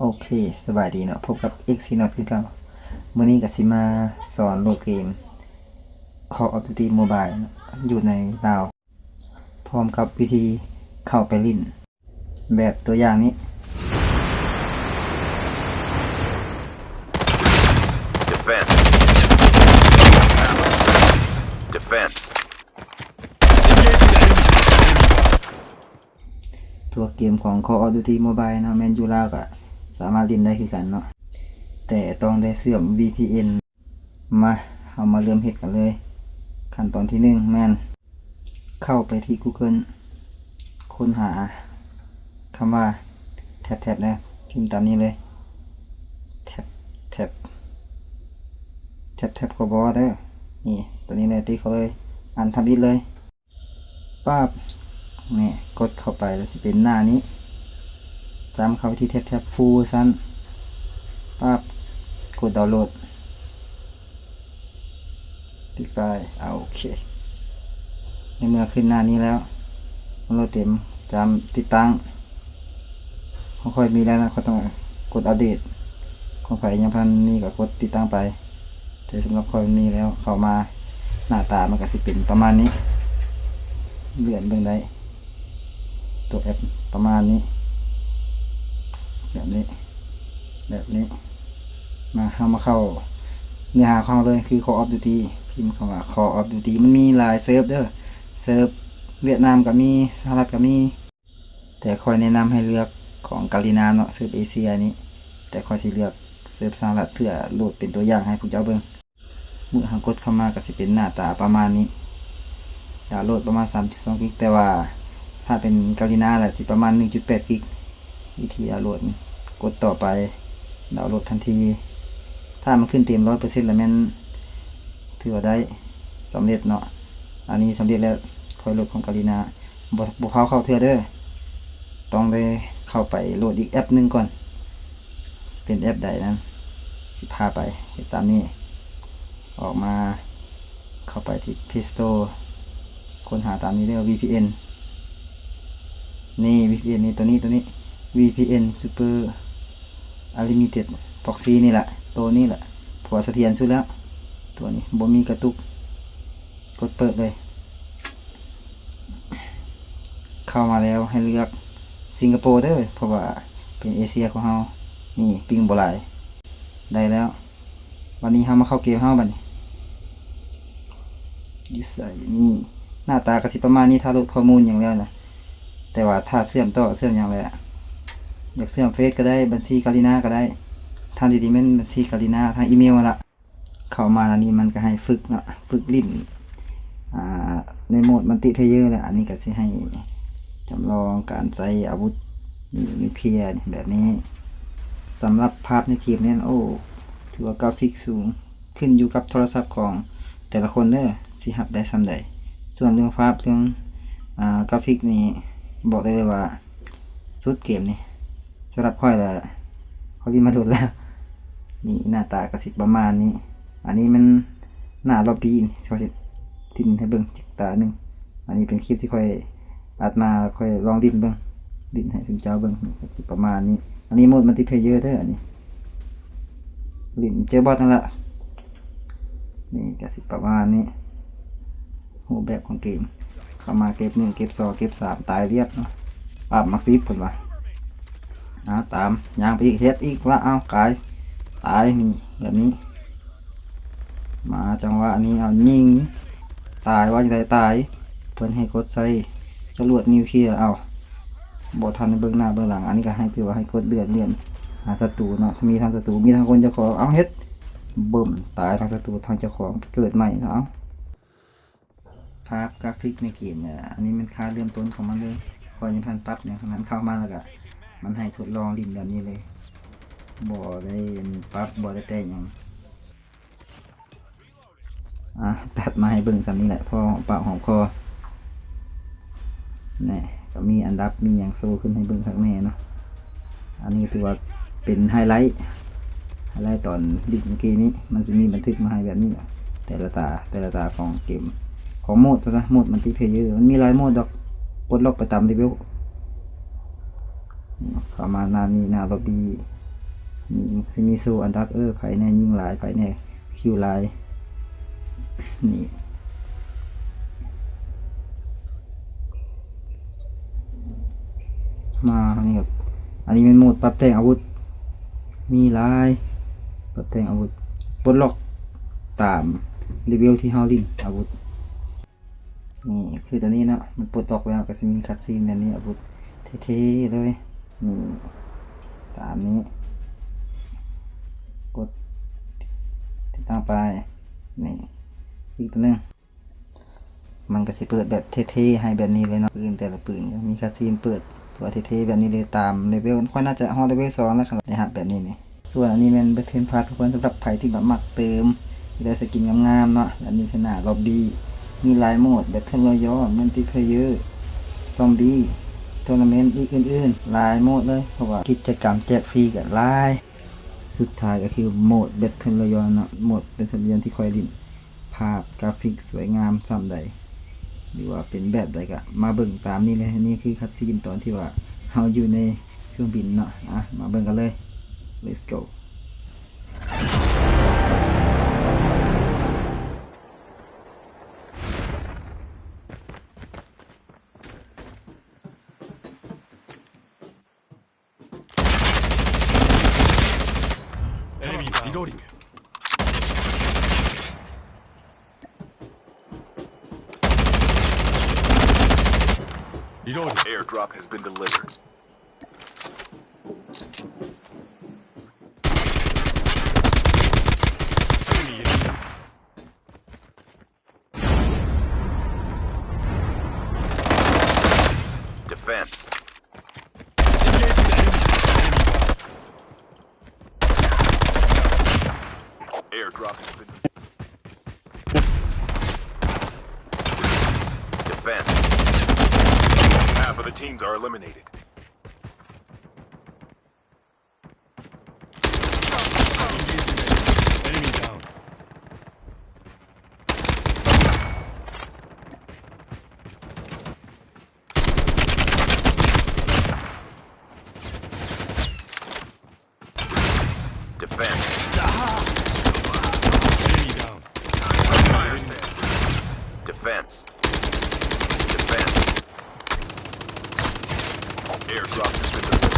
ໂອເຄ ສະບາຍດີເນາະ ພົບກັບ ເອັກຊີນອດ ຄືເກົ່າ. ມື້ນີ້ກໍຊິມາສອນໂຫຼດເກມ Call of Duty Mobile ເນາະ ຢູ່ໃນລາວ ພ້ອມກັບວິທີເຂົ້າໄປຫຼິ້ນແບບຕົວຢ່າງນີ້. Defense. Defense. ຕົວເກມຂອງ Call of Duty Mobile ເນາະ ແມ່ນຢູ່ລາວກໍສາມາດຫຼິ້ນໄດ້ຄືກັນເນາະ ແຕ່ຕ້ອງໄດ້ເຊື່ອມ ວີພີເອັນ ມາ ເຮົາມາເລີ່ມເຮັດກັນເລີຍ. ຂັ້ນຕອນທີໜຶ່ງແມ່ນເຂົ້າໄປທີ່ Google ຄົ້ນຫາຄຳວ່າ ແທັບແທັບ ເດີ ພິມຕາມນີ້ເລີຍ ແທັບແທັບ ແທັບແທັບ ກໍບໍ່ເດີ ນີ້ ຕົວນີ້ເລີຍ ຕິກເຂົ້າເລີຍ ອັນທຳອິດເລີຍ. ປັບ ນີ້ ກົດເຂົ້າໄປແລ້ວຊິເປັນໜ້ານີ້ ຈ້ຳເຂົ້າໄປທີ່ແທັບແທັບ ຟູລເວີຊັນ ປັບ ກົດດາວໂຫຼດ ຕິດໄປ ເອົາ ໂອເຄ ໃນເມື່ອຂຶ້ນໜ້ານີ້ແລ້ວ ມັນໂຫຼດເຕັມ ຈ້ຳຕິດຕັ້ງ. ຂອງຂ້ອຍມີແລ້ວນະ ຂ້ອຍຕ້ອງກົດອັບເດດ ຂອງໃຜຍັງບໍ່ທັນມີກໍກົດຕິດຕັ້ງໄປ ແຕ່ສຳລັບຂ້ອຍມັນມີແລ້ວ. ເຂົ້າມາໜ້າຕາມັນກໍຊິເປັນປະມານນີ້ ເລື່ອນເບິ່ງໄດ້ ຕົວແອັບປະມານນີ້ ແບບນີ້ ແບບນີ້. ມາ ເຮົາມາເຂົ້າເນື້ອຫາຂອງເຮົາເລີຍ ຄື Call of Duty ພິມຄຳວ່າ Call of Duty ມັນມີຫຼາຍເສີບເດີ ເສີບຫວຽດນາມກໍມີ ສະຫະລັດກໍມີ. ແຕ່ຂ້ອຍແນະນຳໃຫ້ເລືອກຂອງກາລີນາເນາະ ເສີບເອເຊຍນີ້ ແຕ່ຂ້ອຍຊິເລືອກເສີບສະຫະລັດ ເພື່ອໂຫຼດເປັນຕົວຢ່າງໃຫ້ພວກເຈົ້າເບິ່ງ. ເມື່ອເຮົາກົດເຂົ້າມາກໍຊິເປັນໜ້າຕາປະມານນີ້ ດາວໂຫຼດປະມານສາມຈຸດສອງກິກ ແຕ່ວ່າຖ້າເປັນກາລີນາລະຊິປະມານໜຶ່ງຈຸດແປດກິກ. ວິທີດາວໂຫຼດ ກົດຕໍ່ໄປ ດາວໂຫຼດທັນທີ ຖ້າມັນຂຶ້ນເຕັມຮ້ອຍເປີເຊັນລະແມ່ນຖືວ່າໄດ້ສຳເລັດເນາະ. ອັນນີ້ສຳເລັດແລ້ວ ຂ້ອຍໂຫຼດຂອງກາລີນາ ບໍ່ ບໍ່ພາວເຂົ້າເທື່ອເດີ ຕ້ອງໄດ້ເຂົ້າໄປໂຫຼດອີກແອັບໜຶ່ງກ່ອນ ເປັນແອັບໃດນັ້ນ ຊິພາໄປເຮັດຕາມນີ້. ອອກມາ ເຂົ້າໄປທີ່ Play Store ຄົ້ນຫາຕາມນີ້ເດີ ວີພີເອັນ ນີ້ ວີພີເອັນ ນີ້ ໂຕນີ້ ໂຕນີ້ ວີພີເອັນ Super Unlimited Proxy ນີ້ລະ ໂຕນີ້ລະ ເພາະວ່າສະຖຽນສຸດແລ້ວ ໂຕນີ້ບໍ່ມີກະຕຸກ. ກົດເປີດເລີຍ ເຂົ້າມາແລ້ວໃຫ້ເລືອກສິງກະໂປເດີ ເພາະວ່າເປັນເອເຊຍຂອງເຮົາ ນີ້ປິງບໍ່ຫຼາຍ ໄດ້ແລ້ວ. ບັດນີ້ເຮົາມາເຂົ້າເກມເຮົາບັດນີ້ ຢູ່ໃສນີ້ ໜ້າຕາກໍຊິປະມານນີ້ ຖ້າໂຫຼດຂໍ້ມູນຫຍັງແລ້ວນະ ແຕ່ວ່າຖ້າເຊື່ອມຕໍ່ເຊື່ອມຫຍັງແຫຼະ ຢາກເຊື່ອມເຟສກໍໄດ້ ບັນຊີກາລີນາກໍໄດ້ ທາງທີ່ດີແມ່ນບັນຊີກາລີນາ ທາງອີເມວຫັ້ນລະ. ເຂົ້າມາແລ້ວນີ້ມັນກໍໃຫ້ຝຶກເນາະ ຝຶກຫຼິ້ນ ອ່າ ໃນໂໝດມັນຕິເພເຢີແຫຼະ ອັນນີ້ກໍຊິໃຫ້ຈຳລອງການໃຊ້ອາວຸດນິວເຄຍແບບນີ້. ສຳລັບພາບໃນເກມນີ້ ໂອ້ ຖືວ່າກຣາຟິກສູງ ຂຶ້ນຢູ່ກັບໂທລະສັບຂອງແຕ່ລະຄົນເດີ ຊິຮັບໄດ້ສ່ຳໃດ. ສ່ວນເລື່ອງພາບ ເລື່ອງ ອ່າ ກຣາຟິກນີ້ ບອກໄດ້ເລີຍວ່າສຸດເກມນີ້ ສຳລັບຂ້ອຍລະ ຂ້ອຍຫຼິ້ນມາດົນແລ້ວ. ນີ້ໜ້າຕາກໍຊິປະມານນີ້ ອັນນີ້ມັນໜ້າລັອບບີ້ ຂ້ອຍຊິຫຼິ້ນໃຫ້ເບິ່ງຈັກຕາໜຶ່ງ. ອັນນີ້ເປັນຄລິບທີ່ຂ້ອຍອັດມາ ຂ້ອຍລອງຫຼິ້ນເບິ່ງ ຫຼິ້ນໃຫ້ຊຸມເຈົ້າເບິ່ງ ນີ້ກໍຊິປະມານນີ້. ອັນນີ້ໂໝດມັນຕິເພເຢີເດີ ອັນນີ້ຫຼິ້ນເຈີບອດນັ້ນລະ. ນີ້ກໍຊິປະມານນີ້ ຮູບແບບຂອງເກມ ເຂົ້າມາເກັບໜຶ່ງ ເກັບສອງ ເກັບສາມ ຕາຍລຽບເນາະ ປັບໝາກສິບເພິ່ນວ່າ. ອາ ຕາມ ຍ່າງໄປອີກ ເຮັດອີກລະ ເອົາ ກາຍ ຕາຍ ນີ້ ແບບນີ້ ມາຈັງຫວະນີ້ ເອົາ ຍິງ ຕາຍ ວ່າຈັ່ງໃດ ຕາຍ ເພິ່ນໃຫ້ກົດໃສ່ຈະຫຼວດນິວເຄຍ ເອົາ ບໍ່ທັນໄດ້ເບິ່ງໜ້າເບິ່ງຫຼັງ. ອັນນີ້ກໍໃຫ້ ຖືວ່າໃຫ້ກົດເລື່ອນ ເລື່ອນຫາສັດຕູເນາະ ມີທັງສັດຕູ ມີທັງຄົນເຈົ້າຂອງ ເອົາ ເຮັດ ບຶ້ມ ຕາຍທັງສັດຕູທັງເຈົ້າຂອງ ເກີດໃໝ່ເນາະ ເອົາ. ພາບກຣາຟິກໃນເກມ ເອີ ອັນນີ້ແມ່ນຄ່າເລີ່ມຕົ້ນຂອງມັນເລີຍ ຂ້ອຍຍັງບໍ່ທັນປັບຫຍັງທັງນັ້ນ ເຂົ້າມາແລ້ວກະມັນໃຫ້ທົດລອງຫຼິ້ນແບບນີ້ເລີຍ ບໍ່ໄດ້ປັບ ບໍ່ໄດ້ແຕະຫຍັງ. ອ່າ ຕັດມາໃຫ້ເບິ່ງສ່ຳນີ້ແຫຼະ ພໍຫອມປາກຫອມຄໍ. ແນ່ ກໍມີອັນດັບ ມີຫຍັງໂຊຂຶ້ນໃຫ້ເບິ່ງຄັກແນ່ເນາະ. ອັນນີ້ຖືວ່າເປັນໄຮໄລ ໄຮໄລຕອນຫຼິ້ນເມື່ອກີ້ນີ້ ມັນຊິມີບັນທຶກມາໃຫ້ແບບນີ້ ແຕ່ລະຕາ ແຕ່ລະຕາຂອງເກມ ຂອງໂໝດ ໂໝດມັນຕິເພເຢີ ມັນມີຫຼາຍໂໝດດອກ ປົດລັອກໄປຕາມເລເວວ. ເຂົ້າມາໜ້ານີ້ ໜ້າລັອບບີ້ ນີ້ມັນຊິມີໂຊອັນດັບ ເອີ ໃຜແນ່ຍິງຫຼາຍ ໃຜແນ່ຄິວຫຼາຍ ນີ້ ມາອັນນີ້ ອັນນີ້ແມ່ນໂໝດປັບແຕ່ງອາວຸດ ມີຫຼາຍ ປັບແຕ່ງອາວຸດ ປົດລັອກຕາມເລເວວທີ່ເຮົາຫຼິ້ນອາວຸດ. ນີ້ຄືຕອນນີ້ເນາະ ມັນປົດອອກແລ້ວ ກໍຊິມີຄັດຊີນແບບນີ້ ອາວຸດເທ່ໆເລີຍ ນີ້ ຕາມນີ້ ກົດຕິດຕັ້ງໄປ ນີ້ ອີກຕົວໜຶ່ງ ມັນກໍຊິເປີດແບບເທ່ໆໃຫ້ແບບນີ້ເລີຍເນາະ ປືນແຕ່ລະປືນກໍມີຄັດຊີນເປີດຕົວເທ່ໆແບບນີ້ເລີຍ ຕາມເລເວວ ຂ້ອຍໜ້າຈະຮອດເລເວວສອງແລ້ວ ຄັນໄດ້ຮັບແບບນີ້ນີ້. ສ່ວນອັນນີ້ແມ່ນ Battle Pass ທຸກຄົນ ສຳລັບໃຜທີ່ແບບມັກເຕີມ ຢາກໄດ້ສະກິນງາມໆເນາະ ແລະ ນີ້ຄືໜ້າລັອບບີ້ ມີຫຼາຍໂໝດ Battle Royale Multiplayer Zombie Tournament ອີກອື່ນໆ ຫຼາຍໂໝດເລີຍ ເພາະວ່າກິດຈະກຳແຈກຟຣີກໍຫຼາຍ. ສຸດທ້າຍກໍຄືໂໝດ Battle Royale ເນາະ ໂໝດ Battle Royale ທີ່ຂ້ອຍຫຼິ້ນ ພາບກຣາຟິກສວຍງາມສ່ຳໃດ ຫຼືວ່າເປັນແບບໃດກໍມາເບິ່ງຕາມນີ້ເລີຍ. ນີ້ຄືຄັດຊີນຕອນທີ່ວ່າເຮົາຢູ່ໃນເຄື່ອງບິນເນາະ ອະ ມາເບິ່ງກັນເລີຍ Let's go. Enemy down. Reloading. Reloading. Airdrop has been delivered. Defense. Airdrop has been. Defense. Half of the teams are eliminated. Enemy down. Defense. Enemy down. Fire sale. Defense. Defense. Airdrop has been delivered.